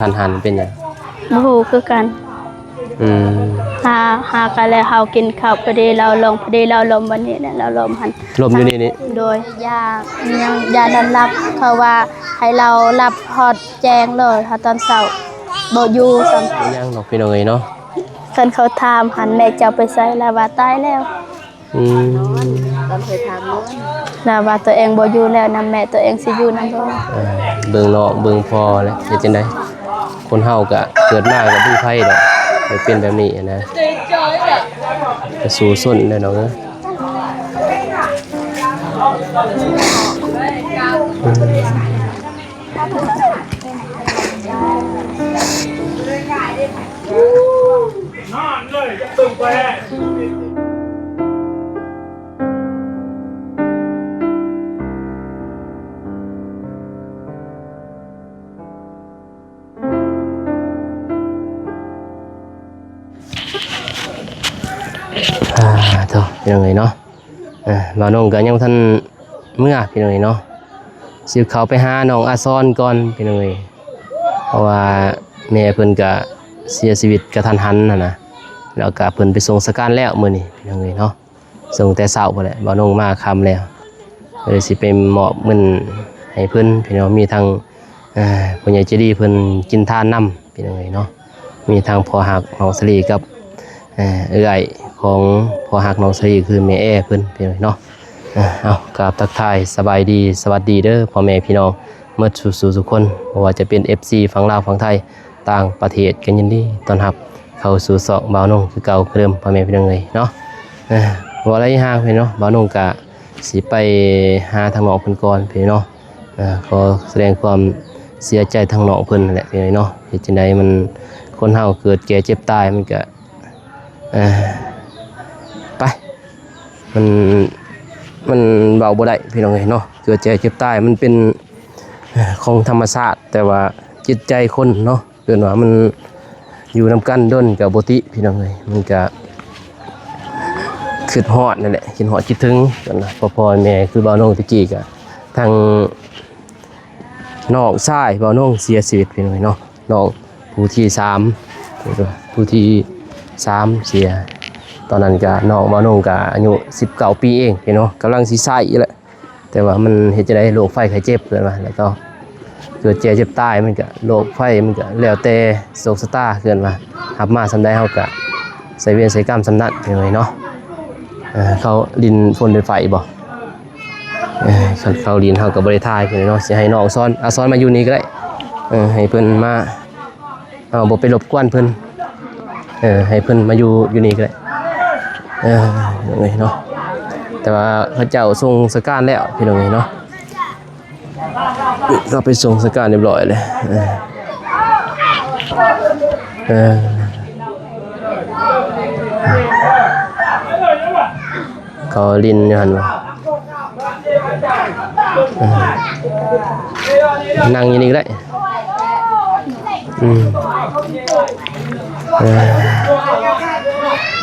ທັນຫັນເປັນຫຍັງ? ບໍ່ຮູ້ຄືກັນ. ອືມ ຫາ ຫາກັນແລ້ວເຮົາກິນເຂົ້າ ພໍດີລາວລົມ ພໍດີລາວລົມບັດນີ້ແຫຼະ ລາວລົມຫັ້ນ ລົມຢູ່ນີ້ນີ້? ໂດຍ ຢາ ຍັງ ຢານອນຫຼັບ ເຂົາວ່າໃຫ້ລາວຫຼັບຮອດແຈ້ງເລີຍ ເຮົາຕອນເຊົ້າບໍ່ຢູ່ຊ້ຳ. ຍັງດອກພີ່ນ້ອງເອີຍເນາະ ຄັນເຂົາຖາມຫັ້ນ ແມ່ເຈົ້າໄປໃສ? ລາວວ່າຕາຍແລ້ວ. ອືມ ຕອນເຄີຍຖາມເນາະ ລາວວ່າຕົວເອງບໍ່ຢູ່ແລ້ວນຳແມ່ ຕົວເອງຊິຢູ່ນຳໃຜ? ເອີ ເບິ່ງນ້ອງເບິ່ງພໍ່ແຫຼະ ເຮັດຈັ່ງໃດ? ຄົນເຮົາກະເກີດມາກະບໍ່ມີໃຜດອກໄດ້ເປັນແບບນີ້ນະ ກະສູ້ຊົນແຫຼະນ້ອງເອີຍ. ອາ ໂທ້ ພີ່ນ້ອງເອີຍເນາະ ເອີ ບ່າວນົງກໍຍັງບໍ່ທັນເມືອພີ່ນ້ອງເອີຍເນາະ ຊິເຂົ້າໄປຫານ້ອງອາຊອນກ່ອນພີ່ນ້ອງເອີຍ ເພາະວ່າແມ່ເພິ່ນກະເສຍຊີວິດກະທັນຫັນຫັ້ນນະ ແລ້ວກະເພິ່ນໄປສົ່ງສະການແລ້ວມື້ນີ້ພີ່ນ້ອງເອີຍເນາະ. ສົ່ງແຕ່ເຊົ້າພຸ້ນແຫຼະ ບ່າວນົງມາຄ່ຳແລ້ວ ກໍເລີຍຊິໄປມອບເງິນໃຫ້ເພິ່ນພີ່ນ້ອງ ມີທັງ ເອີ ຜູ້ໃຫຍ່ໃຈດີເພິ່ນກິນທານນຳພີ່ນ້ອງເອີຍເນາະ ມີທັງພໍ່ຮັກນ້ອງສາລີກັບ ເອີ ເອື້ອຍຂອງພໍ່ຮັກນ້ອງສາລີ ຄືແມ່ແອເພິ່ນພີ່ນ້ອງເນາະ. ເອົາ ກາບທັກທາຍສະບາຍດີ ສະຫວັດດີເດີພໍ່ແມ່ພີ່ນ້ອງໝົດສູ່ໆຄົນ ບໍ່ວ່າຈະເປັນເອັຟຊີຝັ່ງລາວຝັ່ງໄທ ຕ່າງປະເທດ ກໍຍິນດີຕ້ອນຮັບເຂົ້າສູ່ຊ່ອງບ່າວນົງຄືເກົ່າຄືເດີມ ພໍ່ແມ່ພີ່ນ້ອງເອີຍເນາະ. ເອີ ເວົ້າຫຼາຍຢ່າງພີ່ນ້ອງ ບ່າວນົງກະຊິໄປຫາທາງນ້ອງເພິ່ນກ່ອນພີ່ນ້ອງເນາະ. ເອີ ຂໍສະແດງຄວາມເສຍໃຈທາງນ້ອງເພິ່ນນັ້ນແຫຼະພີ່ນ້ອງເນາະ ເຮັດຈັ່ງໃດມັນ ຄົນເຮົາເກີດແກ່ເຈັບຕາຍມັນກະ ເອີ ໄປ ມັນ ມັນເວົ້າບໍ່ໄດ້ພີ່ນ້ອງເອີຍເນາະ ເກີດແກ່ເຈັບຕາຍມັນເປັນ ເອີ ຂອງທຳມະຊາດ ແຕ່ວ່າຈິດໃຈຄົນເນາະ ເອີ້ນວ່າມັນຢູ່ນຳກັນດົນກໍບໍ່ຕິພີ່ນ້ອງເອີຍ ມັນກະຄິດຮອດນັ້ນແຫຼະ ຄິດຮອດຄິດເຖິງ ເອີ້ນວ່າພໍ່ໆແມ່ຄືບ່າວນົງຕະກີ້ກະ ທັງນ້ອງຊາຍບ່າວນົງເສຍຊີວິດພີ່ນ້ອງເອີຍເນາະ ນ້ອງຜູ້ທີສາມ ຜູ້ທີສາມເສຍ ຕອນນັ້ນກະນ້ອງບ່າວນົງກະອາຍຸສິບເກົ້າປີເອງພີ່ນ້ອງ ກຳລັງຊິໃຊ້ແຫຼະ. ແຕ່ວ່າມັນເຮັດຈັ່ງໃດ ໂລກໄພໄຂ້ເຈັບເພິ່ນວ່າ ແລ້ວກໍເກີດແກ່ເຈັບຕາຍ ມັນກະໂລກໄພ ມັນກະແລ້ວແຕ່ໂຊກຊະຕາເພິ່ນວ່າ ຮັບມາສ່ຳໃດເຮົາກະໃສ່ເວນໃສ່ກຳສ່ຳນັ້ນ ພີ່ນ້ອງເອີຍເນາະ. ເອີ ເຂົາຫຼິ້ນຝົນຫຼິ້ນໄຟບໍ່? ເອີ ຄັນເຂົາຫຼິ້ນເຮົາກໍບໍ່ໄດ້ຖ່າຍພີ່ນ້ອງເນາະ ຊິໃຫ້ນ້ອງສອນ ອາ ສອນມາຢູ່ນີ້ກໍໄດ້ ເອີ ໃຫ້ເພິ່ນມາ ເຮົາບໍ່ໄປລົບກວນເພິ່ນ ເອີ ໃຫ້ເພິ່ນມາຢູ່ ຢູ່ນີ້ກໍໄດ້ ເອີ ເນາະ ແຕ່ວ່າເຂົາເຈົ້າສົ່ງສະການແລ້ວພີ່ນ້ອງເອີຍເນາະ ເຂົາໄປສົ່ງສະການຮຽບຮ້ອຍແລ້ວ ເອີ ເອີ ເຂົາຫຼິ້ນຢູ່ຫັ້ນວ່າ ເອີ ນັ່ງຢູ່ນີ້ກໍໄດ້ ອືມ ເອີ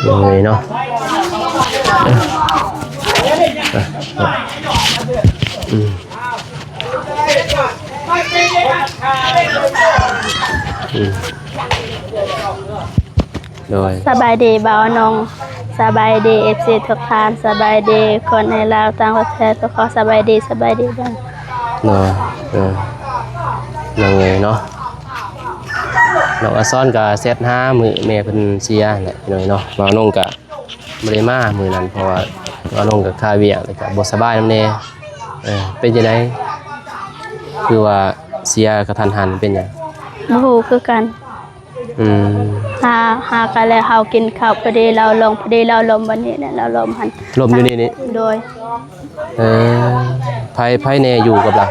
ເອີ ເນາະ ເອີ ອືມ ອືມ. ໂດຍ ສະບາຍດີບ່າວນົງ ສະບາຍດີເອັຟຊີທຸກທ່ານ ສະບາຍດີຄົນໃນລາວຕ່າງປະເທດ ກໍຂໍສະບາຍດີ ສະບາຍດີເດີ. ໂດຍ ເອີ ຍັງເລີຍເນາະ ນ້ອງອາຊອນກະແຊັດຫາມື້ແມ່ເພິ່ນເສຍຫັ້ນແຫຼະ ພີ່ນ້ອງເນາະ ບ່າວນົງກະບໍ່ໄດ້ມາມື້ນັ້ນ ເພາະວ່າບ່າວນົງກະຄາວຽກ ແລ້ວກະບໍ່ສະບາຍນຳແດ່ ເອີ ເປັນຈັ່ງໃດ ຄືວ່າເສຍກະທັນຫັນ ເປັນຫຍັງ? ບໍ່ຮູ້ຄືກັນ. ອືມ ຫາ ຫາກັນແລ້ວເຮົາກິນເຂົ້າ ພໍດີລາວລົມ ພໍດີລາວລົມບັດນີ້ແຫຼະ ລາວລົມຫັ້ນ ລົມຢູ່ນີ້ນີ້? ໂດຍ ເອີ ໃຜ ໃຜແດ່ຢູ່ກັບລາວ?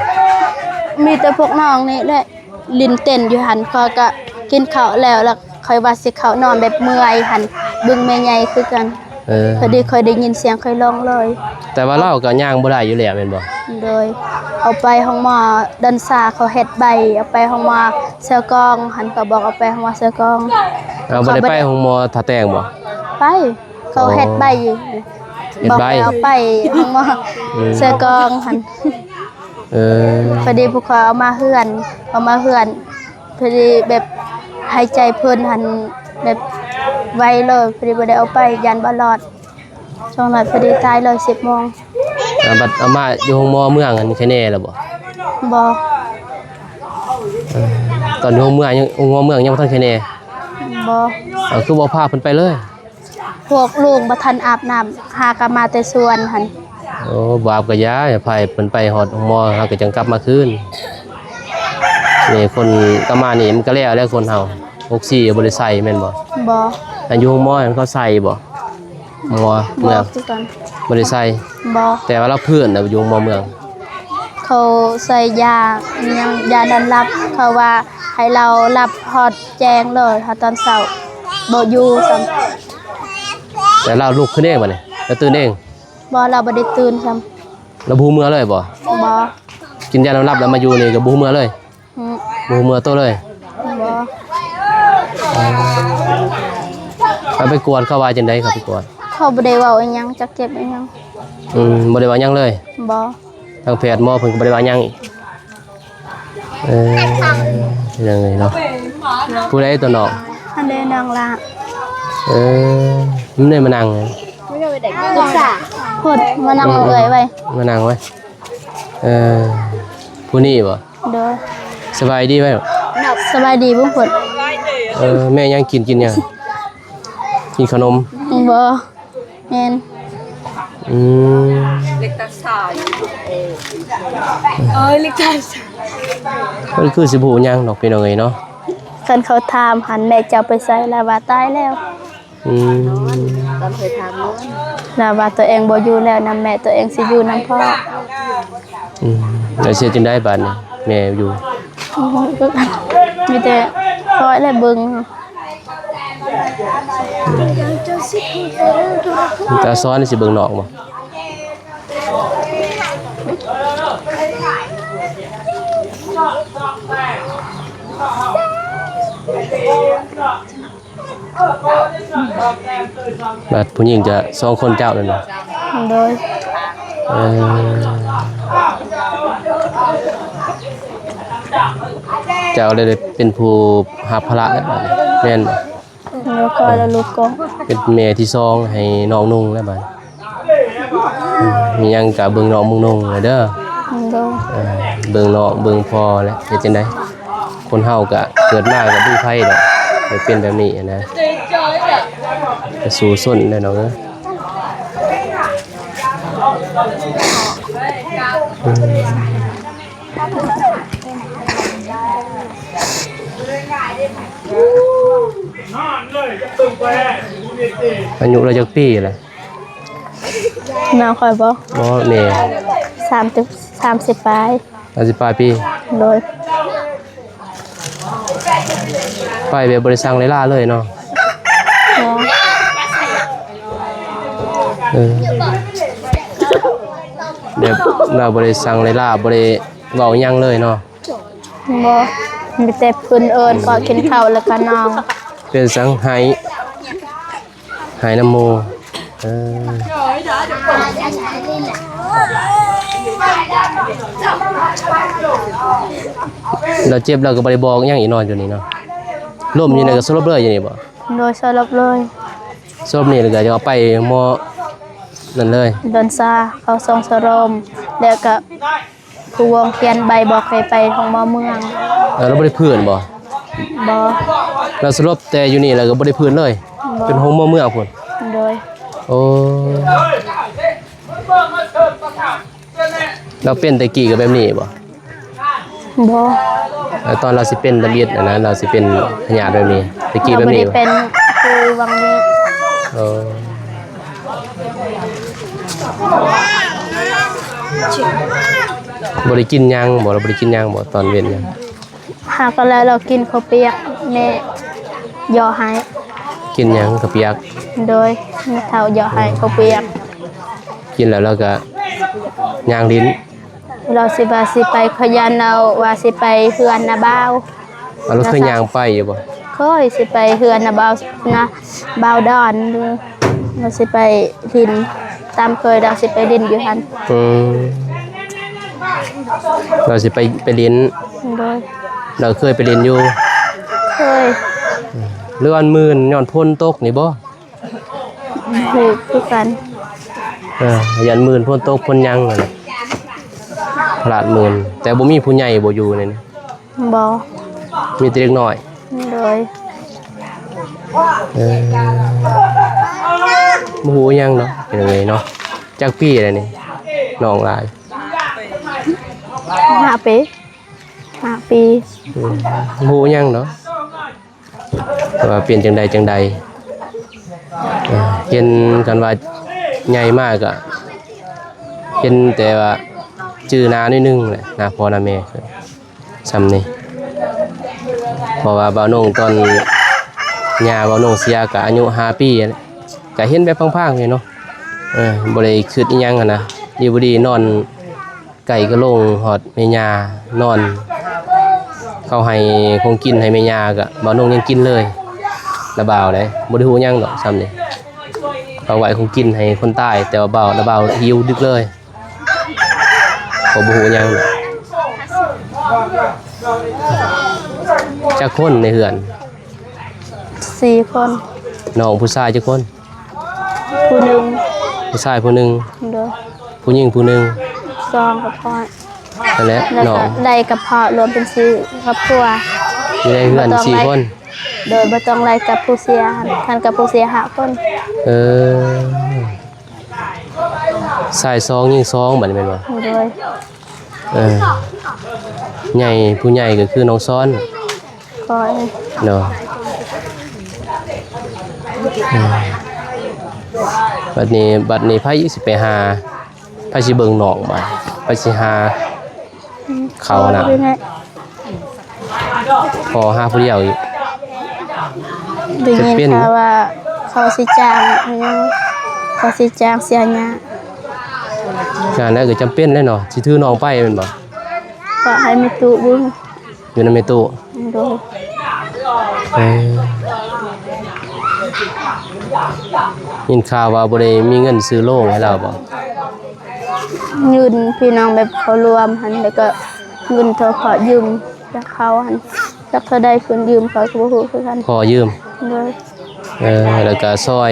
ມີແຕ່ພວກນ້ອງນີ້ແຫຼະ ຫຼິ້ນເຕັ້ນຢູ່ຫັ້ນ ຂ້ອຍກະກິນເຂົ້າແລ້ວ ແລ້ວຂ້ອຍວ່າຊິເຂົ້ານອນແບບເມື່ອຍຫັ້ນ ເບິ່ງແມ່ໃຫຍ່ຄືກັນ. ເອີ ພໍດີຂ້ອຍໄດ້ຍິນສຽງຂ້ອຍຮ້ອງເລີຍ. ແຕ່ວ່າລາວກໍຍ່າງບໍ່ໄດ້ຢູ່ແລ້ວແມ່ນບໍ່? ໂດຍ ເອົາໄປໂຮງໝໍດອນຊາ ເຂົາເຮັດໃບ ເອົາໄປໂຮງໝໍເຊກອງຫັ້ນ ເຂົາບອກເອົາໄປໂຮງໝໍເຊກອງ. ເອົາ ບໍ່ໄດ້ໄປໂຮງໝໍທ່າແຕງບໍ່? ໄປ ເຂົາເຮັດໃບ ເຮັດໃບ ບອກໃຫ້ເອົາໄປໂຮງໝໍ ອືມ ເຊກອງຫັ້ນ. ເອີ ພໍດີຜູ້ຂ້ອຍເອົາມາເຮືອນ ເອົາມາເຮືອນ ພໍດີແບບຫາຍໃຈເພິ່ນຫັ້ນແບບໄວເລີຍ ພໍດີບໍ່ໄດ້ເອົາໄປ ຢ້ານບໍ່ລອດ. ຊ່ວງນັ້ນພໍດີຕາຍເລີຍ ສິບໂມງ. ແລ້ວບັດເອົາມາຢູ່ໂຮງໝໍເມືອງຫັ້ນ ໄຄແນ່ແລ້ວບໍ່? ບໍ່. ເອີ ຕອນຢູ່ໂຮງເມືອງຍັງ ໂຮງໝໍເມືອງຍັງບໍ່ທັນໄຄແນ່? ບໍ່. ເອົາ ຄືບໍ່ພາເພິ່ນໄປເລີຍ? ພວກລູກບໍ່ທັນອາບນ້ຳ ຫາກັບມາແຕ່ສວນຫັ້ນ. ໂອ້ ບາບກະຢ່າ ໃຫ້ເພິ່ນໄປຮອດໂຮງໝໍ ເຮົາກະຈັ່ງກັບມາຄືນ. ນີ້ຄົນກະມານີ້ມັນກະແລ້ວແຫຼະ ຄົນເຮົາ ອົກຊີບໍ່ໄດ້ໃສ່ແມ່ນບໍ່? ບໍ່. ອັນຢູ່ໂຮງໝໍຫັ້ນເຂົາໃສ່ບໍ່? ໝໍເມືອງ ບໍ່ຄືກັນ ບໍ່ໄດ້ໃສ່. ບໍ່. ແຕ່ວ່າລາວພື້ນນະ ຢູ່ໂຮງໝໍເມືອງ ເຂົາໃສ່ຢາ ອີຫຍັງ ຢານອນຫຼັບ ເຂົາວ່າໃຫ້ລາວຫຼັບຮອດແຈ້ງເລີຍ ຮອດຕອນເຊົ້າ ບໍ່ຢູ່ຊ້ຳ. ແຕ່ລາວລຸກຂຶ້ນເອງບັດນີ້ ລາວຕື່ນເອງ? ບໍ່ ລາວບໍ່ໄດ້ຕື່ນຊ້ຳ. ລາວບໍ່ຮູ້ເມືອເລີຍບໍ່? ບໍ່. ກິນຢານອນຫຼັບແລ້ວມາຢູ່ນີ້ກະບໍ່ຮູ້ເມືອເລີຍ? ອືມ ບໍ່ຮູ້ເມືອໂຕເລີຍ? ບໍ່. ເອີ ເຂົາໄປກວດ ເຂົາວ່າຈັ່ງໃດ? ເຂົາໄປກວດ ເຂົາບໍ່ໄດ້ເວົ້າອີຫຍັງ ຈັກເຈັບອີຫຍັງ. ອືມ ບໍ່ໄດ້ວ່າຫຍັງເລີຍ? ບໍ່. ທາງແພດໝໍເພິ່ນກະບໍ່ໄດ້ວ່າຫຍັງອີກ. ເອີ ເປັນຫຍັງເລີຍເນາະ. ຜູ້ໃດຕົວນ້ອງ? ອັນເດ ນ້ອງລະ. ເອີ ມັນໄດ້ມານັ່ງ ພຸ້ນ ມານັ່ງເອື້ອຍໄວ້ ມານັ່ງໄວ້. ເອີ ຜູ້ນີ້ບໍ່? ໂດຍ. ສະບາຍດີໄວ້. ສະບາຍດີບຸ້ງພຸ້ນ. ເອີ ແມ່ຍັງກິນ ກິນຫຍັງ? ກິນເຂົ້າໜົມ? ບໍ່. ແມ່ນ. ອືມ ເລັກຕັດສາຍ ເອີ ເລັກຕັດສາຍ. ມັນຄືຊິບໍ່ຮູ້ຫຍັງດອກ ພີ່ນ້ອງເອີຍເນາະ. ຄັນເຂົາຖາມຫັ້ນ ແມ່ເຈົ້າໄປໃສ ລາວວ່າຕາຍແລ້ວ. ອືມ ຕອນເຄີຍຖາມເນາະ ລາວວ່າຕົວເອງບໍ່ຢູ່ແລ້ວນຳແມ່ ຕົວເອງຊິຢູ່ນຳພໍ່. ອືມ ແລ້ວຊິເຮັດຈັ່ງໃດບາດນີ້ ແມ່ຢູ່? ໂອ້ຍ ມີແຕ່ຄອຍແລະເບິ່ງ. ຕາສອນຊິເບິ່ງນ້ອງບໍ່? ບາດຜູ້ຍິງຈະສອງຄົນເຈົ້ານັ້ນບໍ່? ໂດຍ. ເອີ ເຈົ້າເລີຍໄດ້ເປັນຜູ້ຮັບພາລະແລ້ວ ແມ່ນບໍ່? ໂດຍ ຂ້ອຍລະລູກກອງ ເປັນແມ່ທີສອງໃຫ້ນ້ອງນຸ່ງແລ້ວບາດ ອືມ ມີຫຍັງກະເບິ່ງນ້ອງເບິ່ງນຸ່ງແຫຼະເດີ. ໂດຍ. ເອີ ເບິ່ງນ້ອງເບິ່ງພໍ່ແຫຼະ ເຮັດຈັ່ງໃດ ຄົນເຮົາກະເກີດມາກະບໍ່ມີໃຜດອກໄດ້ເປັນແບບນີ້ຫັ້ນນະ ກະສູ້ຊົນແຫຼະນ້ອງເອີຍ. ອືມ ອາຍຸລາວຈັກປີລະ? ນ້ອງຂ້ອຍບໍ່? ບໍ່ ແມ່ ສາມສິບ ສາມສິບປາຍ. ສາມສິບປາຍປີ. ໂດຍ. ໄປແບບບໍ່ໄດ້ສັ່ງໄລ່ລາເລີຍເນາະ? ບໍ່. ເອີ ແບບລາວບໍ່ໄດ້ສັ່ງໄລ່ລາ ບໍ່ໄດ້ເວົ້າຫຍັງເລີຍເນາະ? ບໍ່ ມີແຕ່ເພິ່ນເອີ້ນເພາະກິນເຂົ້າແລ້ວກະນອນ. ເປັນສັງໄຫ້ ໄຫ້ນຳໝູ່. ເອີ ລາວເຈັບລາວກະບໍ່ໄດ້ບອກຫຍັງອີກເນາະ ຢູ່ນີ້ເນາະ. ລົ້ມຢູ່ນີ້ກະສະຫຼົບເລີຍຢູ່ນີ້ບໍ່? ໂດຍ ສະຫຼົບເລີຍ. ສະຫຼົບນີ້ລະກະຈະເອົາໄປໂຮງໝໍນັ້ນເລີຍ ດອນຊາ ເຂົາສົ່ງສະຫຼົບ ແລ້ວກະ ຜູ້ວອງຂຽນໃບບອກໃຫ້ໄປໂຮງໝໍເມືອງ. ເອີ ລາວບໍ່ໄດ້ຟື້ນບໍ່? ບໍ່. ລາວສະຫຼົບແຕ່ຢູ່ນີ້ລະກະບໍ່ໄດ້ຟື້ນເລີຍ? ບໍ່. ເປັນໂຮງໝໍເມືອງພຸ້ນ? ໂດຍ. ໂອ້ ລາວເປັນແຕ່ກີ້ກະແບບນີ້ບໍ່? ບໍ່. ເອີ ຕອນລາວຊິເປັນທຳອິດຫັ້ນນະ ລາວຊິເປັນພະຍາດແບບນີ້ ແຕ່ກີ້ແບບນີ້ບໍ່? ລາວບໍ່ໄດ້ເປັນຄືຫວ່າງນີ້. ໂອ້. ບໍ່ໄດ້ກິນຫຍັງບໍ່? ລາວບໍ່ໄດ້ກິນຫຍັງບໍ່ຕອນເວັນນະ? ຫາກະແລ້ວລາວກິນເຂົ້າປຽກ ແມ່ເຍາະໃຫ້. ກິນຫຍັງ? ເຂົ້າປຽກ? ໂດຍ ແມ່ເຖົ້າເຍາະໃຫ້ເຂົ້າປຽກ. ກິນແລ້ວລາວກະຍ່າງຫຼິ້ນ? ລາວຊິວ່າຊິໄປ ຂ້ອຍຢ້ານລາວວ່າຊິໄປເຮືອນນ້າບ່າວ. ເອົາ ລາວເຄີຍຍ່າງໄປຢູ່ບໍ່? ເຄີຍ ຊິໄປເຮືອນນ້າບ່າວ ນ້າບ່າວດອນ ລາວຊິໄປຫຼິ້ນ ຕາມເຄີຍລາວຊິໄປຫຼິ້ນຢູ່ຫັ້ນ. ອືມ ລາວຊິໄປ ໄປຫຼິ້ນ. ໂດຍ. ລາວເຄີຍໄປຫຼິ້ນຢູ່? ຫຼືວ່າມື່ນຍ້ອນຝົນຕົກນີ້ບໍ່? ບໍ່ຮູ້ຄືກັນ. ເອີ ຢ້ານມື່ນຝົນຕົກຝົນຫຍັງນັ້ນແຫຼະ ພະລາດມື່ນ. ແຕ່ບໍ່ມີຜູ້ໃຫຍ່ບໍ່ຢູ່ໃນນີ້? ບໍ່. ມີແຕ່ເດັກນ້ອຍ? ໂດຍ. ເອີ ບໍ່ຮູ້ຫຍັງເນາະ ເປັນຫຍັງເນາະ. ຈັກປີແລ້ວນີ້ ນ້ອງຫຼ້າ? ຫ້າປີ. ຫ້າປີ. ອືມ ບໍ່ຮູ້ຫຍັງເນາະ ແຕ່ວ່າເປັນຈັ່ງໃດຈັ່ງໃດ. ເອີ ເຫັນກັນວ່າໃຫຍ່ມາກະເຫັນແຕ່ວ່າຈື່ໜ້າໜ້ອຍໜຶ່ງແຫຼະ ໜ້າພໍ່ໜ້າແມ່ ສ່ຳນີ້. ເພາະວ່າບ່າວນົງ ຕອນຍ່າບ່າວນົງເສຍກະອາຍຸຫ້າປີຫັ້ນແຫຼະ ກະເຫັນແບບຜ່າງໆຢູ່ເນາະ. ເອີ ບໍ່ໄດ້ຄິດອີ່ຫຍັງຫັ້ນນະ. ດີບໍ່ດີນອນໃກ້ກະໂລງຮອດແມ່ຍ່າ ນອນ ເຂົາໃຫ້ຂອງກິນໃຫ້ແມ່ຍ່າກະບ່າວນົງຍັງກິນເລີຍ. ລະບ່າວເດ້ ບໍ່ໄດ້ຮູ້ຫຍັງດອກສ່ຳນີ້. ເຂົາໄວ້ຂອງກິນໃຫ້ຄົນຕາຍ ແຕ່ວ່າບ່າວ ລະບ່າວຫິວດຶກເລີຍ. ເຂົາບໍ່ຮູ້ຫຍັງດອກ. ຈັກຄົນໃນເຮືອນ? ສີ່ຄົນ. ນ້ອງຜູ້ຊາຍຈັກຄົນ? ຜູ້ໜຶ່ງ. ຜູ້ຊາຍຜູ້ໜຶ່ງ. ໂດຍ. ຜູ້ຍິງຜູ້ໜຶ່ງ. ສອງກັບພໍ່. ນັ້ນແຫຼະ ແລ້ວກໍນ້ອງໄດ້ກັບພໍ່ ລວມເປັນສີ່ຄອບຄົວ. ຢູ່ໃນເຮືອນສີ່ຄົນ. ໂດຍ ບໍ່ຕ້ອງໄລ່ກັບຜູ້ເສຍ ຄັນກັບຜູ້ເສຍຫ້າຄົນ. ເອີ ຊາຍສອງຍິງສອງ ບາດນີ້ແມ່ນບໍ່? ໂດຍ. ເອີ ໃຫຍ່ ຜູ້ໃຫຍ່ກໍຄືນ້ອງຊອນ. ຂ້ອຍ. ເນາະ. ເອີ ບັດນີ້ ບັດນີ້ໃຜຊິໄປຫາ ໃຜຊິເບິ່ງນ້ອງບາດ? ໃຜຊິຫາເຂົ້ານຳ? ພໍ່ຫາຜູ້ດຽວອີກ. ໄດ້ຍິນຂ່າວວ່າເຂົາຊິຈ້າງ ເຂົາຊິຈ້າງເສຍຫຍ້າ. ງານນັ້ນກໍຈຳເປັນແຫຼະເນາະ ຊິຖືນ້ອງໄປແມ່ນບໍ່? ກໍໃຫ້ແມ່ຕູ້ເບິ່ງ. ຢູ່ນຳແມ່ຕູ້. ໂດຍ. ເອີ ຍິນຂ່າວວ່າບໍ່ໄດ້ມີເງິນຊື້ໂລງໃຫ້ລາວບໍ່? ເງິນພີ່ນ້ອງແບບເຂົາລວມຫັ້ນ ແລ້ວກໍເງິນທີ່ຂໍຢືມຈາກເຂົາຫັ້ນ ຈັກເທົ່າໃດເພິ່ນຢືມ ຂ້ອຍກໍບໍ່ຮູ້ຄືກັນ. ຂໍຢືມ. ໂດຍ. ເອີ ແລ້ວກໍຊ່ອຍ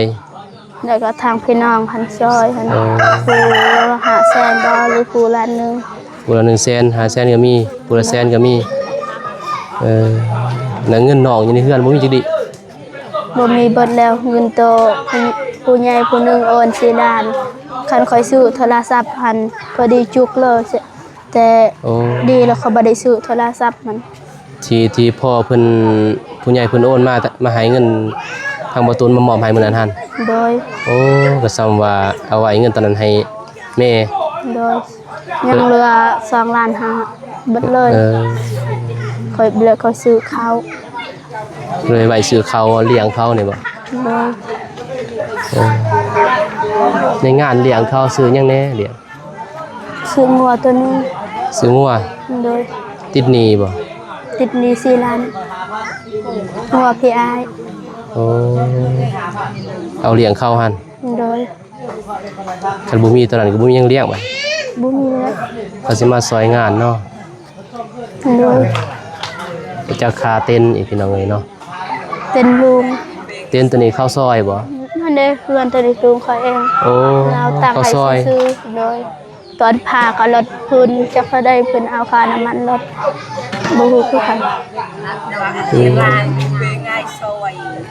ແລ້ວກໍທາງພີ່ນ້ອງຫັ້ນຊ່ອຍຫັ້ນ ເອີ ຜູ້ລະຫ້າແສນບໍ່ ຫຼືຜູ້ລ້ານໜຶ່ງ. ຜູ້ລະໜຶ່ງແສນ ຫ້າແສນກໍມີ ຜູ້ລະແສນກໍມີ. ເອີ ແລ້ວເງິນນ້ອງຢູ່ໃນເຮືອນບໍ່ມີຈັກດິ? ບໍ່ມີ ເບິດແລ້ວ. ເງິນໂຕຜູ້ໃຫຍ່ຜູ້ໜຶ່ງໂອນສີ່ລ້ານ ຄັນຂ້ອຍຊື້ໂທລະສັບຫັ້ນ ພໍດີຈຸກເລີຍ. ແຕ່ ໂອ້ ດີແລ້ວເຂົາບໍ່ໄດ້ຊື້ໂທລະສັບຫັ້ນ ທີ່ ທີ່ພໍ່ເພິ່ນ ຜູ້ໃຫຍ່ເພິ່ນໂອນມາ ມາໃຫ້ເງິນທາງບ່າວຕູນມາມອບໃຫ້ມື້ນັ້ນຫັ້ນ. ໂດຍ. ໂອ້ ກໍສ່ຳວ່າເອົາໄວ້ເງິນຕອນນັ້ນໃຫ້ແມ່. ໂດຍ. ຍັງເຫຼືອສອງລ້ານຫ້າ ເບິດເລີຍ. ເອີ ຂ້ອຍ ແລ້ວຂ້ອຍຊື້ເຂົ້າ ເລີຍໄວ້ຊື້ເຂົ້າລ້ຽງເຂົານີ້ບໍ່? ໂດຍ. ໂອ້ ໃນງານລ້ຽງເຂົາຊື້ຫຍັງແດ່? ລ້ຽງ ຊື້ງົວໂຕໜຶ່ງ. ຊື້ງົວ? ໂດຍ. ຕິດໜີ້ບໍ່? ຕິດໜີ້ສີ່ລ້ານ ງົວພີ່ອ້າຍ. ໂອ້ ເອົາລ້ຽງເຂົາຫັ້ນ? ໂດຍ. ຄັນບໍ່ມີໂຕນັ້ນກໍບໍ່ມີຫຍັງລ້ຽງບາດ. ບໍ່ມີແລ້ວ ເຂົາຊິມາຊ່ອຍງານເນາະ. ໂດຍ. ຈັກຄ່າເຕັນອີກ ພີ່ນ້ອງເອີຍເນາະ. ເຕັນລຸງ. ເຕັນໂຕນີ້ເຂົາຊ່ອຍບໍ່? ຫັ້ນເດ້ ເຮືອນໂຕນີ້ລຸງຂ້ອຍເອງ. ໂອ້ ລາວຕັ້ງໃຫ້ຊື່ໆ. ໂດຍ. ຕອນພາກໍລົດເພິ່ນ ຈັກເທົ່າໃດເພິ່ນເອົາຄ່ານ້ຳມັນລົດ ບໍ່ຮູ້ຄືກັນ. ອືມ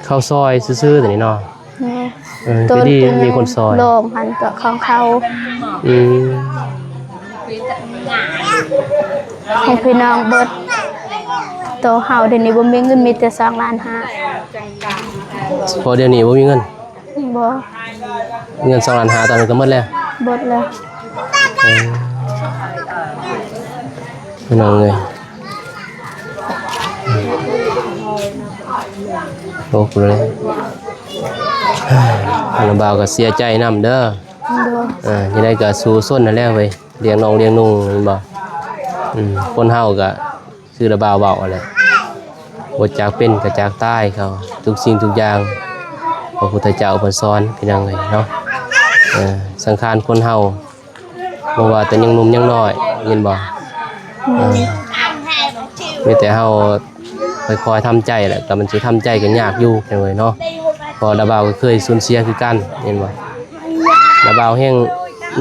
ເຂົາຊ່ອຍຊື່ໆ ໂຕນີ້ເນາະ. ແມ່ນ. ເອີ ໂຕ ກໍດີ ໂຕ ມີຄົນຊ່ອຍ ໂລງຫັ້ນກໍຂອງເຂົາ. ອືມ ຂອງພີ່ນ້ອງເບິດ. ໂຕເຮົາດຽວນີ້ບໍ່ມີເງິນ ມີແຕ່ສອງລ້ານຫ້າ. ພໍດຽວນີ້ບໍ່ມີເງິນ? ບໍ່. ເງິນສອງລ້ານຫ້າຕອນນັ້ນກໍໝົດແລ້ວ? ໝົດແລ້ວ. ເອີ ພີ່ນ້ອງເອີຍ ໂອ້ ຜູ້ໃດ ອັນບ່າວກໍເສຍໃຈນຳເດີ. ໂດຍ. ເອີ ຈັ່ງໃດກໍສູ້ຊົນຫັ້ນແຫຼະເວີຍ ລ້ຽງນ້ອງລ້ຽງນຸ່ງ ແມ່ນບໍ່? ອືມ ຄົນເຮົາກໍ ຄືລະບ່າວເວົ້າຫັ້ນແຫຼະ ບໍ່ຈາກເປັນກໍຈາກຕາຍ ເຂົາ ທຸກສິ່ງທຸກຢ່າງ ພະພຸດທະເຈົ້າເພິ່ນສອນ ພີ່ນ້ອງເອີຍເນາະ. ເອີ ສັງຂານຄົນເຮົາ ບໍ່ວ່າແຕ່ຍັງໜຸ່ມຍັງນ້ອຍ ແມ່ນບໍ່? ເອີ ມີແຕ່ເຮົາ ຄ່ອຍໆທຳໃຈແຫຼະ ກໍມັນຊິທຳໃຈກໍຍາກຢູ່ ເຫັນບໍ່ເນາະ? ເພາະວ່າລາວບ່າວກໍເຄີຍສູນເສຍຄືກັນ ເຫັນບໍ່? ລາວບ່າວແຮ່ງ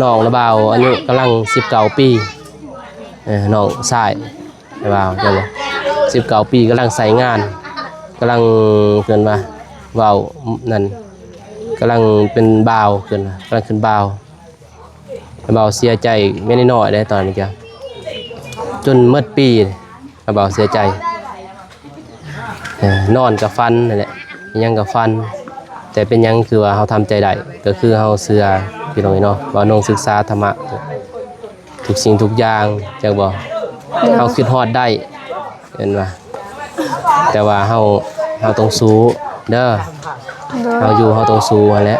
ນ້ອງລາວບ່າວອາຍຸກຳລັງສິບເກົ້າປີ ເອີ ນ້ອງຊາຍລາວບ່າວ ເຫັນບໍ່? ສິບເກົ້າປີ ກຳລັງໃຊ້ງານ ກຳລັງ ເອີ້ນວ່າ ເວົ້ານັ້ນ ກຳລັງເປັນບ່າວ ເອີ້ນວ່າ ກຳລັງຂຶ້ນບ່າວ. ລາວບ່າວເສຍໃຈແມ່ນນ້ອຍໆເດ້ ຕອນນີ້ກະຈົນໝົດປີ ລາວບ່າວເສຍໃຈ ເອີ ນອນກະຝັນນັ້ນແຫຼະ ອີຫຍັງກະຝັນ ແຕ່ເປັນຫຍັງຄືວ່າເຮົາທຳໃຈໄດ້ ກໍຄືເຮົາເຊື່ອ ພີ່ນ້ອງເອີຍເນາະ ວ່ານ້ອງສຶກສາທຳມະ ທຸກສິ່ງທຸກຢ່າງ ຈັກບໍ່ ເຮົາຄິດຮອດໄດ້ ເຫັນວ່າ ແຕ່ວ່າເຮົາ ເຮົາຕ້ອງສູ້ເດີ ໂດຍ ເຮົາຢູ່ເຮົາຕ້ອງສູ້ຫັ້ນແຫຼະ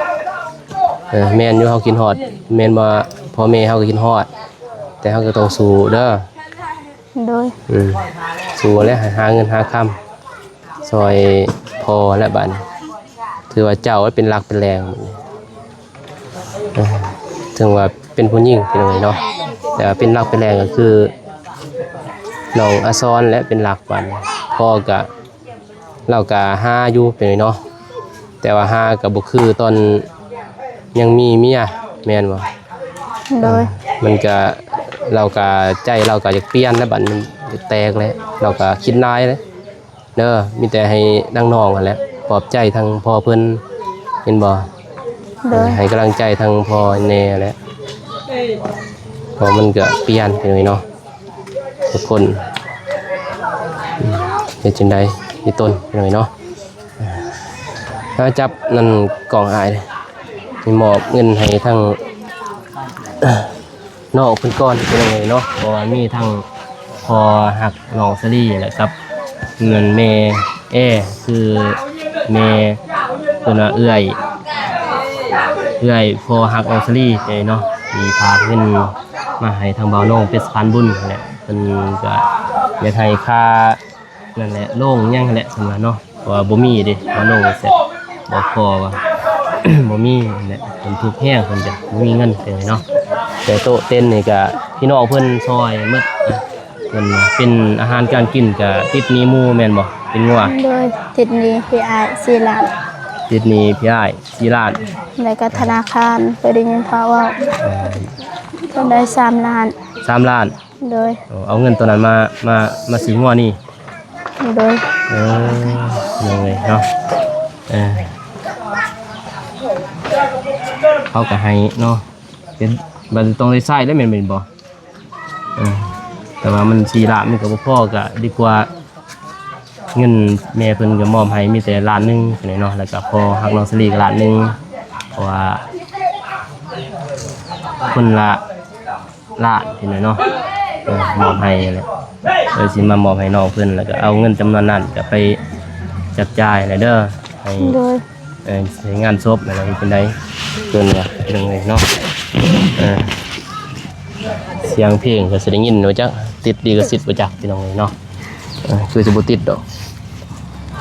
ເອີ ແມ່ນຢູ່ ເຮົາຄິດຮອດ ແມ່ນວ່າພໍ່ແມ່ເຮົາກໍຄິດຮອດ ແຕ່ເຮົາກໍຕ້ອງສູ້ເດີ ໂດຍ ອືມ ສູ້ແຫຼະ ຫາເງິນຫາຄຳ ຊ່ອຍພໍ່ແຫຼະ ບາດນີ້ ຖືວ່າເຈົ້າເປັນຫຼັກເປັນແຫຼ່ງ ເອີ ເຖິງວ່າເປັນຜູ້ຍິງ ພີ່ນ້ອງເອີຍເນາະ ແຕ່ວ່າເປັນຫຼັກເປັນແຫຼ່ງກໍຄືນ້ອງອາຊອນແຫຼະເປັນຫຼັກ ບາດນີ້ ພໍ່ກະ ລາວກະຫາຢູ່ ພີ່ນ້ອງເອີຍເນາະ ແຕ່ວ່າຫາກໍບໍ່ຄືຕອນຍັງມີເມຍ ແມ່ນບໍ່? ໂດຍ ມັນກະ ລາວກະ ໃຈລາວກະຢາກປ່ຽນແລ້ວ ບາດນີ້ມັນຢາກແຕກແລ້ວ ລາວກະຄິດຫຼາຍແລ້ວ ເດີ ມີແຕ່ໃຫ້ນາງນ້ອງຫັ້ນແຫຼະ ປອບໃຈທາງພໍ່ເພິ່ນ ເຫັນບໍ່? ໂດຍ ໃຫ້ກຳລັງໃຈທາງພໍ່ແດ່ແຫຼະ ເພາະມັນກະປ່ຽນໄປເລີຍເນາະ ທຸກຄົນ ເຮັດຈັ່ງໃດ ມີຕົນ ພີ່ນ້ອງເອີຍເນາະ ມາຈັບນັ້ນ ກ້ອງອ້າຍ ມອບເງິນໃຫ້ທາງ ນ້ອງເພິ່ນກ່ອນ ພີ່ນ້ອງເອີຍເນາະ ເພາະວ່າມີທັງພໍ່ຮັກນ້ອງສາລີ ແລະກັບແມ່ແອ ຄືແມ່ ເອີ້ນວ່າເອື້ອຍ ເອື້ອຍພໍ່ຮັກນ້ອງສາລີເດ້ເນາະ ທີ່ຝາກເງິນມາໃຫ້ທາງບ່າວໂໜ່ງເປັດສະພານບຸນຫັ້ນແຫຼະ ເພິ່ນກະຢາກໃຫ້ຄ່າ ນັ້ນແຫຼະ ໂລງຫຍັງຫັ້ນແຫຼະ ເພິ່ນວ່າເນາະ ເພາະວ່າບໍ່ມີເດ້ ມາໂນວ່າຊັ້ນ ບອກພໍ່ວ່າ ບໍ່ມີຫັ້ນແຫຼະ ເພິ່ນທຸກແຮງ ເພິ່ນກະບໍ່ມີເງິນເປັນເນາະ ແຕ່ໂຕະເຕັນນີ້ກະພີ່ນ້ອງເພິ່ນຊ່ອຍໝົດ ເພິ່ນເປັນອາຫານການກິນກະຕິດໜີ້ໝູ່ແມ່ນບໍ່? ເປັນງົວ ໂດຍ ຕິດໜີ້ພີ່ອ້າຍສີ່ລ້ານ ຕິດໜີ້ພີ່ອ້າຍສີ່ລ້ານ ແລ້ວກະທະນາຄານ ເຄີຍໄດ້ຍິນເຂົາເວົ້າ ເອີ ເພິ່ນໄດ້ສາມລ້ານ ສາມລ້ານ ໂດຍ ເອົາເງິນໂຕນັ້ນມາ ມາ ມາຊື້ງົວນີ້ ໂດຍ ເອີ ໂດຍເນາະ ເອີ ເຮົາກະໃຫ້ເນາະ ເປັນ ມັນຕ້ອງໄດ້ໃຊ້ໄດ້ແມ່ນ ແມ່ນບໍ່? ເອີ ແຕ່ວ່າມັນສີ່ລ້ານມັນກະບໍ່ພໍ ກະດີກວ່າເງິນແມ່ເພິ່ນກະມອບໃຫ້ມີແຕ່ລ້ານໜຶ່ງເນາະ ແລ້ວກະພໍ່ຮັກນ້ອງສາລີກະລ້ານໜຶ່ງ ເພາະວ່າຄົນລະ ລ້ານພີ່ນ້ອງເນາະ ເອີ ມອບໃຫ້ແຫຼະ ເອີ ຊິມາມອບໃຫ້ນ້ອງເພິ່ນ ແລ້ວກໍເອົາເງິນຈຳນວນນັ້ນກໍໄປຈັບຈ່າຍແຫຼະເດີ ໃຫ້ ໂດຍ ເອີ ໃຫ້ງານສົບນັ້ນແຫຼະ ເຮັດຈັ່ງໃດ ພີ່ນ້ອງເອີຍເນາະ ເອີ ສຽງເພງກໍຊິໄດ້ຍິນບໍ່ຈັກ ຕິດລິຂະສິດບໍ່ຈັກ ພີ່ນ້ອງເອີຍເນາະ ເອີ ຄືຊິບໍ່ຕິດດອກ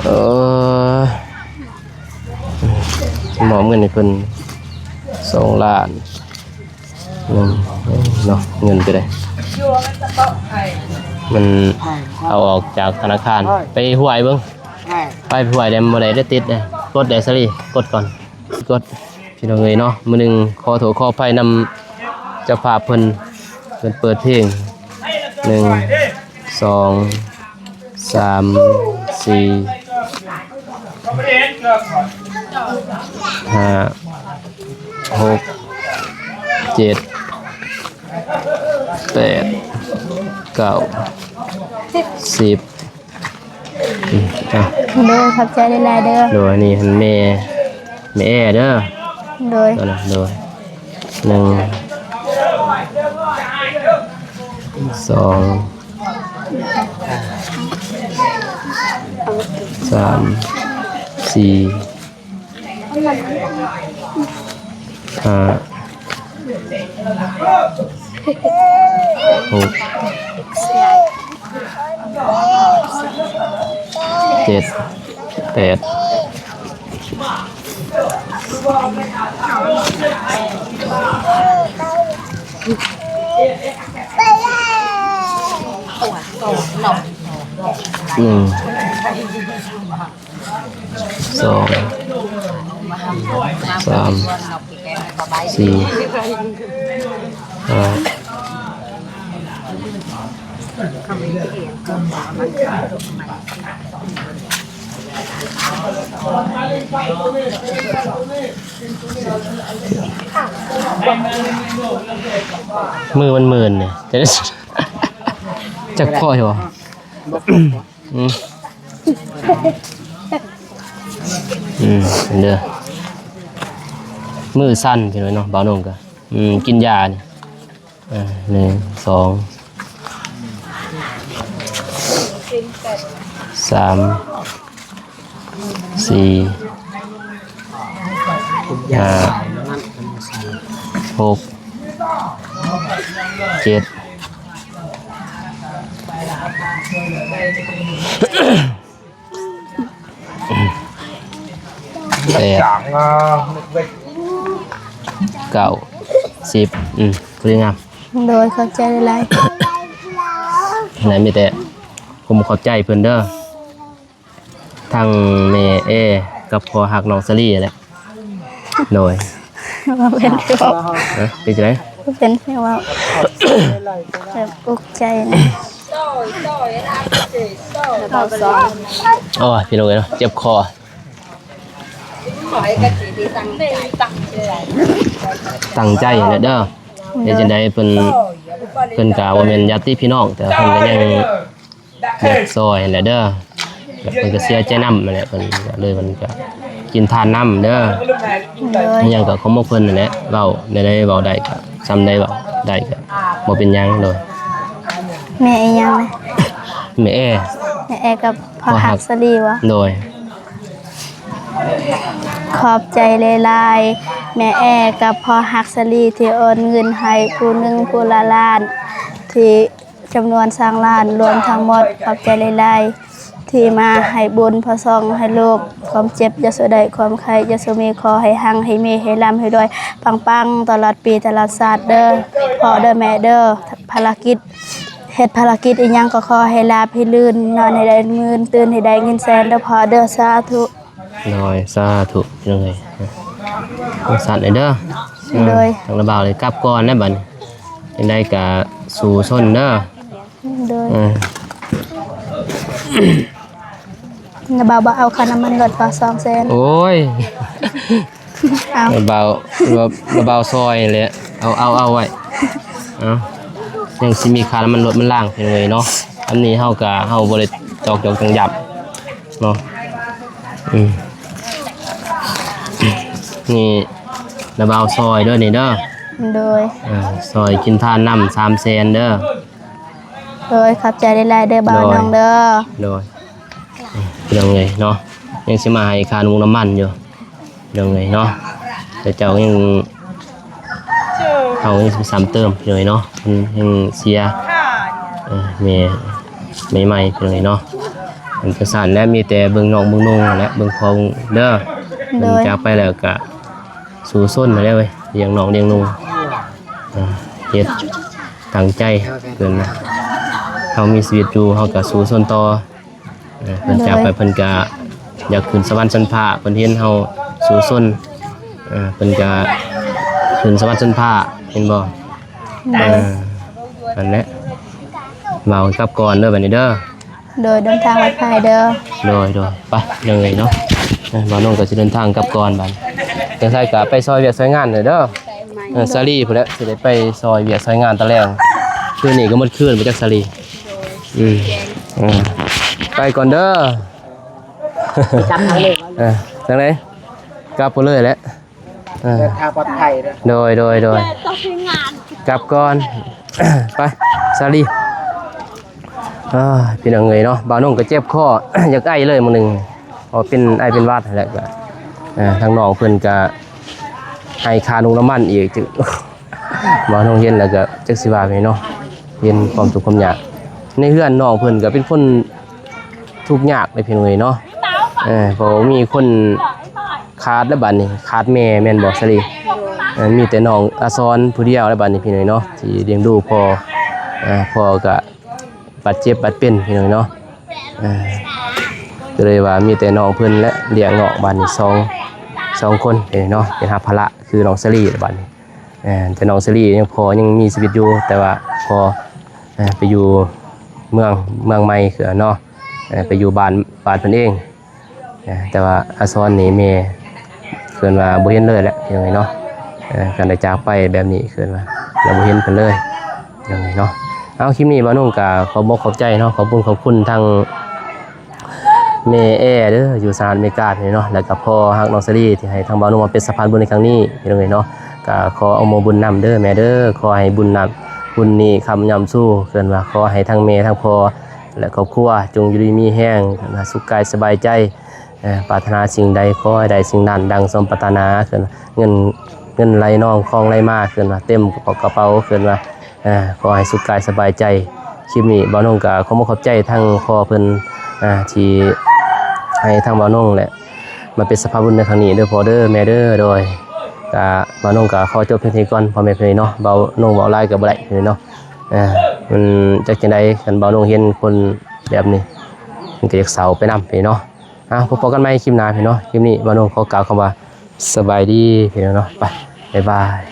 ເອີ ມອບເງິນໃຫ້ເພິ່ນສອງລ້ານ ເນາະ ເງິນກໍໄດ້ ມັນເອົາອອກຈາກທະນາຄານ ໄປຫ້ວຍເບິ່ງ ໄປຫ້ວຍແລ້ວບໍ່ໄດ້ ໄດ້ຕິດເດ້ ກົດໄດ້ສາລີ ກົດກ່ອນ ກົດ ພີ່ນ້ອງເອີຍເນາະ ມື້ໜຶ່ງຂໍໂທດຂໍອະໄພນຳເຈົ້າພາບເພິ່ນ ເພິ່ນເປີດເພງ ໜຶ່ງ ສອງ ສາມ ສີ່ ຫ້າ ຫົກ ເຈັດ ແປດ ເກົ້າ ສິບ ອືມ ອ່ະ ໂດຍ ຂອບໃຈຫຼາຍໆເດີ ໂດຍ ອັນນີ້ຫັ້ນແມ່ ແມ່ແອເດີ ໂດຍ ໂດຍ ໜຶ່ງ ສອງ ສາມ ສີ່ ຫ້າ ຫົກ ເຈັດ ແປດ ໜຶ່ງ ສອງ ສາມ ສີ່ ຫ້າ ມືມັນມື່ນນີ້ ຈັກພໍຢູ່ບໍ່? ອືມ ອືມ ເດີ ມືສັ່ນ ພີ່ນ້ອງເນາະ ບ່າວນົງກະ ອືມ ກິນຢານີ້ ອ່າ ໜຶ່ງ ສອງ ສາມ ສີ່ ຫ້າ ຫົກ ເຈັດ ແປດ ເກົ້າ ສິບ ອືມ ພໍດີງາມ. ໂດຍ ຂອບໃຈຫຼາຍໆ ແລະ ມີແຕ່ ຜົມຂອບໃຈເພິ່ນເດີ ທັງແມ່ແອກັບພໍ່ຮັກນ້ອງສາລີແຫຼະ. ໂດຍ ບໍ່ເປັນຄືເວົ້າ ຮະ ເປັນຈັ່ງໃດ? ບໍ່ເປັນຄືເວົ້າ ແບບອຸກໃຈນະ. ໂອ້ຍ ພີ່ນ້ອງເອີຍເນາະ ເຈັບຄໍ ຕັ້ງໃຈຫັ້ນແຫຼະເດີ ເຮັດຈັ່ງໃດເພິ່ນ ເພິ່ນກະບໍ່ແມ່ນຍາດຕິພີ່ນ້ອງ ແຕ່ເພິ່ນກະຍັງ ຢາກຊ່ອຍຫັ້ນແຫຼະເດີ ແລ້ວເພິ່ນກໍເສຍໃຈນຳຫັ້ນແຫຼະ ເພິ່ນກໍເລີຍ ເພິ່ນກໍກິນທານນຳເດີ. ໂດຍ ອີຫຍັງກໍຂອງພວກເພິ່ນຫັ້ນແຫຼະ ເວົ້າແນວໃດເວົ້າໄດ້ກໍ ສ່ຳໃດເວົ້າໄດ້ກໍບໍ່ເປັນຫຍັງ. ໂດຍ ແມ່ອີຫຍັງນະ? ແມ່ແອ ແມ່ແອກັບພໍ່ຮັກສາລີບໍ? ໂດຍ ຂອບໃຈຫຼາຍໆ ແມ່ແອກັບພໍ່ຮັກສາລີ ທີ່ໂອນເງິນໃຫ້ຜູ້ໜຶ່ງຜູ້ລະລ້ານ ທີ່ ຈຳນວນສາມລ້ານ ລວມທັງໝົດ ຂອບໃຈຫຼາຍໆ ທີ່ມາໃຫ້ບຸນພະຊ່ອງໃຫ້ລູກ ຄວາມເຈັບຢ່າສູ່ໄດ້ ຄວາມໄຂ້ຢ່າສູ່ມີ ຂໍໃຫ້ຮັ່ງໃຫ້ມີ ໃຫ້ລ່ຳໃຫ້ລວຍ ປັງໆ ຕະຫຼອດປີຕະຫຼອດຊາດເດີ ພໍ່ເດີແມ່ເດີ. ພາລະກິດ ເຮັດພາລະກິດອີ່ຫຍັງກໍຂໍໃຫ້ລາບໃຫ້ລື່ນ ນອນໃຫ້ໄດ້ໝື່ນ ຕື່ນໃຫ້ໄດ້ເງິນແສນເດີພໍ່ເດີ ສາທຸ. ໂດຍ ສາທຸ ພີ່ນ້ອງເອີຍ ໂອ້ ສັ່ນເດີ. ໂດຍ ທາງລາວບ່າວເລີຍກັບກ່ອນແລ້ວບັດນີ້ ຈັ່ງໃດກະສູ້ຊົນເດີ. ໂດຍ ເອີ ລາວບ່າວບໍ່ເອົາຄ່ານ້ຳມັນລົດບໍ່ ສອງແສນ? ໂອ້ຍ ເອົາ ລາວບ່າວ ລາວບ່າວຊ່ອຍແຫຼະ ເອົາ ເອົາ ເອົາໄວ້ ເອົາ ຍັງຊິມີຄ່ານ້ຳມັນລົດມັນລ້າງ ພີ່ນ້ອງເອີຍເນາະ. ອັນນີ້ເຮົາກະ ເຮົາບໍ່ໄດ້ຕອກຢອກຈັ່ງຢຳ ເນາະ. ອືມ ນີ້ລາວບ່າວຊ່ອຍເດີນີ້ເດີ. ໂດຍ ເອີ ຊ່ອຍກິນທານນຳສາມແສນເດີ. ໂດຍ ຂອບໃຈຫຼາຍໆເດີບ່າວນ້ອງເດີ. ໂດຍ ເອີ ພີ່ນ້ອງເອີຍເນາະ ຍັງຊິມາໃຫ້ຄ່ານ້ຳມັນລົດນ້ຳມັນຢູ່ ພີ່ນ້ອງເອີຍເນາະ ແຕ່ເຈົ້າຍັງ ເຮົາຍັງຊິໄປຊ້ຳເຕີມ ພີ່ນ້ອງເອີຍເນາະ ມັນຍັງເສຍ ເອີ ແມ່ ແມ່ໃໝ່ ພີ່ນ້ອງເອີຍເນາະ. ມັນກໍຊັ້ນແຫຼະ ມີແຕ່ເບິ່ງນ້ອງເບິ່ງນຸ່ງຫັ້ນແຫຼະ ເບິ່ງພໍ່ເບິ່ງເດີ. ໂດຍ ເພິ່ນຈາກໄປແລ້ວກະສູ້ຊົນຫັ້ນແຫຼະເວີຍ ລ້ຽງນ້ອງລ້ຽງນຸ່ງ ເອີ ເຮັດຕັ້ງໃຈເພິ່ນນະ ເຮົາມີຊີວິດຢູ່ ເຮົາກະສູ້ຊົນຕໍ່. ເອີ ເພິ່ນຈາກໄປ ໂດຍ ເພິ່ນກະຢາກຂຶ້ນສະຫວັນຊັ້ນຟ້າ ເພິ່ນເຫັນເຮົາສູ້ຊົນ ເອີ ເພິ່ນກະຂຶ້ນສະຫວັນຊັ້ນຟ້າ ເຫັນບໍ່? ໂດຍ ເອີ ນັ້ນແຫຼະ ເວົ້າກັບກ່ອນເດີບັດນີ້ເດີ. ໂດຍ ເດີນທາງປອດໄພເດີ. ໂດຍ ໂດຍ ໄປເດີເນາະ ເອີ ບ່າວນົງກໍຊິເດີນທາງກັບກ່ອນບັດ ຈັ່ງໃດກໍໄປຊ່ອຍວຽກຊ່ອຍງານເດີ. ເອີ ສາລີພຸ້ນແຫຼະ ຊິໄດ້ໄປຊ່ອຍວຽກຊ່ອຍງານຕອນແລງ ຄືນນີ້ກໍໝົດຄືນບໍ່ຈັກສາລີ. ອືມ ເອີ ໄປກ່ອນເດີ. ເອີ ຈັ່ງໃດ ກັບໄປເລີຍແຫຼະ. ເອີ ເດີນທາງປອດໄພເດີ. ໂດຍ ໂດຍ ໂດຍ ກັບກ່ອນ ໄປສາລີ. ເອີ ພີ່ນ້ອງເອີຍເນາະ ບ່າວນົງກໍເຈັບຄໍ ຢາກໄອເລີຍມື້ໜຶ່ງ ເພາະເປັນໄອເປັນຫວັດຫັ້ນແຫຼະ. ກໍ ເອີ ທາງນ້ອງເພິ່ນກໍໃຫ້ຄ່ານ້ຳມັນອີກ ຈະ ບ່າວນົງເຫັນແລ້ວກໍຈັກຊິວ່າແນວໃດເນາະ ເຫັນຄວາມທຸກຄວາມຍາກ. ໃນເຮືອນນ້ອງເພິ່ນກໍເປັນຄົນທຸກຍາກເດ້ ພີ່ນ້ອງເອີຍເນາະ ເອີ ເພາະວ່າມີຄົນຂາດແລ້ວບັດນີ້ ຂາດແມ່ແມ່ນບໍ່ສາລີ? ເອີ ມີແຕ່ນ້ອງອາສອນຜູ້ດຽວແລ້ວບັດນີ້ ພີ່ນ້ອງເນາະ ທີ່ລ້ຽງດູພໍ່. ເອີ ພໍ່ກໍບາດເຈັບບາດເປັນ ພີ່ນ້ອງເນາະ. ເອີ ກໍເລີຍວ່າມີແຕ່ນ້ອງເພິ່ນ ແລະ ລ້ຽງນ້ອງບາດນີ້ ສອງ ສອງຄົນເດ້ເນາະ ເປັນຮັບພາລະຄືນ້ອງສາລີບາດນີ້. ເອີ ແຕ່ນ້ອງສາລີຍັງ ພໍ່ຍັງມີຊີວິດຢູ່ ແຕ່ວ່າພໍ່ ເອີ ໄປຢູ່ເມືອງ ເມືອງໃໝ່ເນາະ ເອີ ໄປຢູ່ບ້ານ ບ້ານເພິ່ນເອງ. ເອີ ແຕ່ວ່າອາສອນນີ້ແມ່ເພິ່ນວ່າບໍ່ເຫັນເລີຍແຫຼະ ພີ່ນ້ອງເອີຍເນາະ. ເອີ ການໄດ້ຈາກໄປແບບນີ້ເພິ່ນວ່າ ລະບໍ່ເຫັນເພິ່ນເລີຍ ພີ່ນ້ອງເອີຍເນາະ. ເອົາ ຄລິບນີ້ບ່າວນົງກໍຂອບອົກຂອບໃຈເນາະ ຂອບບຸນຂອບຄຸນທັງແມ່ແອເດີ ຢູ່ສະຫະລັດອາເມລິການີ້ເນາະ ແລ້ວກໍພໍ່ຮັກນ້ອງສາລີ ທີ່ໃຫ້ທາງບ່າວນົງມາເປັນສະພານບຸນໃນຄັ້ງນີ້ ພີ່ນ້ອງເອີຍເນາະ. ກໍຂໍອະນຸໂມບຸນນຳເດີແມ່ເດີ ຂໍໃຫ້ບຸນນຳ ບຸນນີ້ຄ້ຳຍ້ອນຊູ ເພິ່ນວ່າ ຂໍໃຫ້ທັງແມ່ທັງພໍ່ ແລະ ຄອບຄົວຈົ່ງຢູ່ດີມີແຮງ ສຸກກາຍສະບາຍໃຈ ເອີ ປາດຖະໜາສິ່ງໃດຂໍໃຫ້ໄດ້ສິ່ງນັ້ນດັ່ງສົມປາດຖະໜາ ເພິ່ນວ່າ ເງິນ ເງິນໄຫຼນອງຄອງໄຫຼມາ ເພິ່ນວ່າ ເຕັມກະເປົາ ເພິ່ນວ່າ ເອີ ຂໍໃຫ້ສຸກກາຍສະບາຍໃຈ. ຄລິບນີ້ບ່າວນົງກໍຂໍຂອບໃຈທັງພໍ່ເພິ່ນ ເອີ ທີ່ໃຫ້ທາງບ່າວນົງ ແລະ ມາເປັນສະພານບຸນໃນຄັ້ງນີ້ເດີພໍ່ເດີແມ່ເດີ. ໂດຍ ກະບ່າວນົງກໍຂໍຈົບພຽງເທົ່ານີ້ກ່ອນ ພໍ່ແມ່ພີ່ນ້ອງເນາະ. ບ່າວນົງເວົ້າຫຼາຍກໍບໍ່ໄດ້ພີ່ນ້ອງເນາະ. ເອີ ມັນຈັກຈັ່ງໃດ ຄັນບ່າວນົງເຫັນຄົນແບບນີ້ ມັນກໍຢາກເສົ້າໄປນຳພີ່ນ້ອງເນາະ. ເອົາ ພົບກັນໃໝ່ຄລິບໜ້າພີ່ນ້ອງເນາະ. ຄລິບນີ້ບ່າວນົງຂໍກ່າວຄຳວ່າ ສະບາຍດີພີ່ນ້ອງເນາະ. ໄປ ບາຍບາຍ.